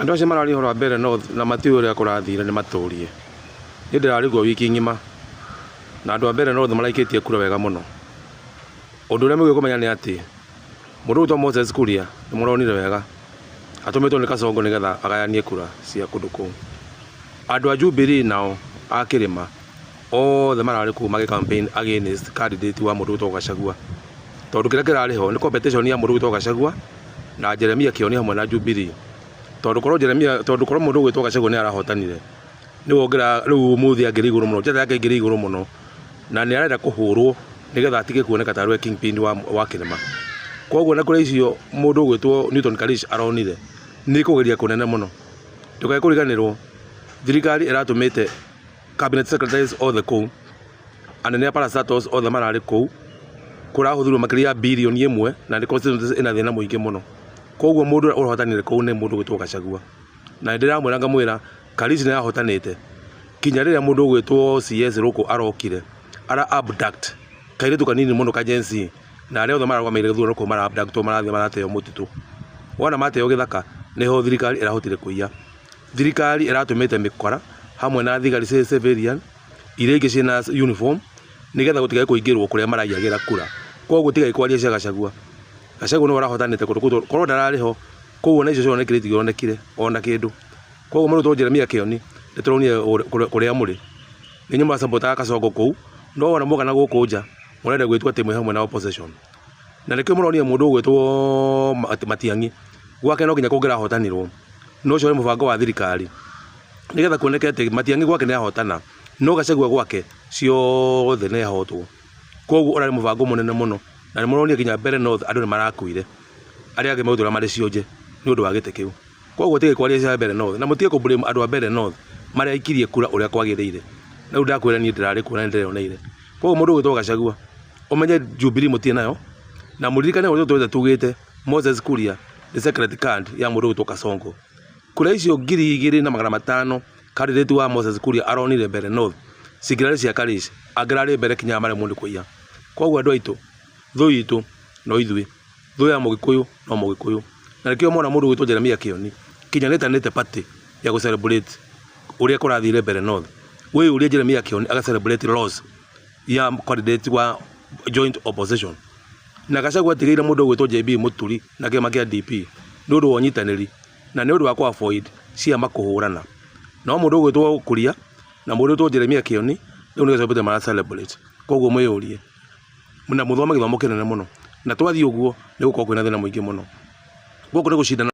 Andũ acio mararia ũhoro wa Mbeere North na matiũĩ ũrĩa kũrathire nĩ matũrie. Niĩ ndĩrarĩ kuo wiki ng'ima na andũ a Mbeere North maraikĩtie kura wega mũno. Ũndũ ũrĩa mũgĩrĩirwo kũmenya nĩ atĩ mũndũ ũgwĩtwo Moses Kuria nĩ mũronire wega atũmĩtwo nĩ Kasongo nĩgetha agayanie kura cia kũndũ kũu. Andũ a Jubilee nao a kĩrĩma othe mararĩ kũu magĩ campaign against candidate wa mũndũ ũgwĩtwo Gachagua. Tondũ kĩrĩa kĩrarĩ ho nĩ competition ya mũndũ ũgwĩtwo Gachagua na Jeremiah Kĩoni hamwe na Jubilee. Tondũ korwo Jeremiah, tondũ korwo mũndũ ũgwĩtwo Gachagua nĩ arahotanire nĩwe ũngĩra rĩu ũmũthĩ angĩrĩ igũrũ mũno, njata yake ĩngĩrĩ igũrũ mũno na nĩ arenda kũhũrwo nĩgetha atige kuoneka tarĩ we kingpin wa kĩrĩma. Koguo na kũrĩ icio mũndũ ũgwĩtwo Newton Karish aronire nĩ kũgeria kũnene mũno. Ndũkae kũriganĩrwo thirikari ĩratũmĩte cabinet secretaries othe kũu, anene a parastatals othe mararĩ kũu, kũrahũthĩrwo makĩria ya birioni ĩmwe na nĩ constituency ĩna thĩna mũingĩ mũno. Koguo mũndũ ũrĩa ũrahotanire kũu nĩ mũndũ ũgwĩtwo Gachagua. Na nĩ ndĩramwĩra ngamwĩra Karish nĩ arahotanĩte kinya rĩrĩa mũndũ ũgwĩtwo CS Ruku arokire ara abduct kairĩtu kanini mũno ka Gen Z na arĩa othe mararũgamĩrĩire gĩthurano kũu mara abductwo marathiĩ marateo mũtitũ. Wona mateo gĩthaka nĩho thirikari ĩrahotire kũiya. Thirikari ĩratũmĩte mĩkora hamwe na thigari cia civilian iria ingĩ ciĩna uniform nĩgetha gũtigae kũingĩrwo kũrĩa maraiyagĩra kura. Koguo tigai kwaria cia Gachagua. Gachagua nĩwe ũrahotanĩte kũndũ kũu korwo ndararĩ ho kũu ona icio cionekire itingĩonekire ona kĩndũ. Koguo mũndũ ũgwĩtwo Jeremiah Kĩoni nĩ tũronire kũrĩa mũrĩ. Nĩ inyuĩ mũracapotaga Kasongo kũu no wona mwoka na gũkũ nja mũrenda gwĩtua atĩ mwĩ hamwe na opposition. Na nĩkĩo mũronire mũndũ ũgwĩtwo Matiang'i gwake no nginya kũngĩrahotanirwo. No ũcio nĩ mũbango wa thirikari nĩgetha kuoneke atĩ Matiang'i gwake nĩ ahotana no Gachagua gwake ciothe nĩ ahotwo. Koguo ũrarĩ mũbango mũnene mũno na nĩ mũronire nginya Mbeere North andũ nĩ marakuire arĩa angĩ megũtũra marĩ cionje nĩ ũndũ wa gĩtĩ kĩu. Koguo tigai kwaria cia Mbeere North na mũtige kũ blame andũ a Mbeere North marĩa aikirie kura ũrĩa kwagĩrĩire. Na rĩu ndakwĩra niĩ ndĩrarĩ kuo na nĩ ndĩreyoneire. Koguo mũndũ ũgwĩtwo Gachagua ũmenye Jubilee mũtirĩ nayo na mũririkane ũrĩa tũtũrĩte tugĩte Moses Kuria nĩ secret card ya mũndũ ũgwĩtwo Kasongo. Kura icio 2500 candidate wa Moses Kuria aronire Mbeere North cingĩrarĩ cia Karish angĩrarĩ mbere kinya maremwo nĩ kũiya. Koguo andũ aitũ thũ itũ no ithuĩ, thũ ya mũgĩkũyũ no mũgĩkũyũ. Na nĩkĩo mona mũndũ ũgwĩtwo Jeremiah Kĩoni kinya nĩetanĩte party ya gũ celebrate ũrĩa kũrathire Mbeere North. Wĩyũrie Jeremiah Kĩoni aga celebrate loss ya candidate wa joint opposition. Na Gachagua atigĩire mũndũ ũgwĩtwo JB Mũturi na kĩama kĩa DP nĩ ũndũ wa ũnyitanĩri na nĩ ũndũ wa kũ avoid ciama kũhũrana. No mũndũ ũgwĩtwo Kuria na mũndũ ũgwĩtwo Jeremiah Kĩoni rĩu nĩ gĩcombete mara celebrate. Koguo mwĩyũrie na mũthome gĩthomo kĩnene mũno. Na twathiĩ ũguo nĩ gũkorwo kwĩna thĩna mũingĩ mũno. Gũkũ nĩ gũcindana.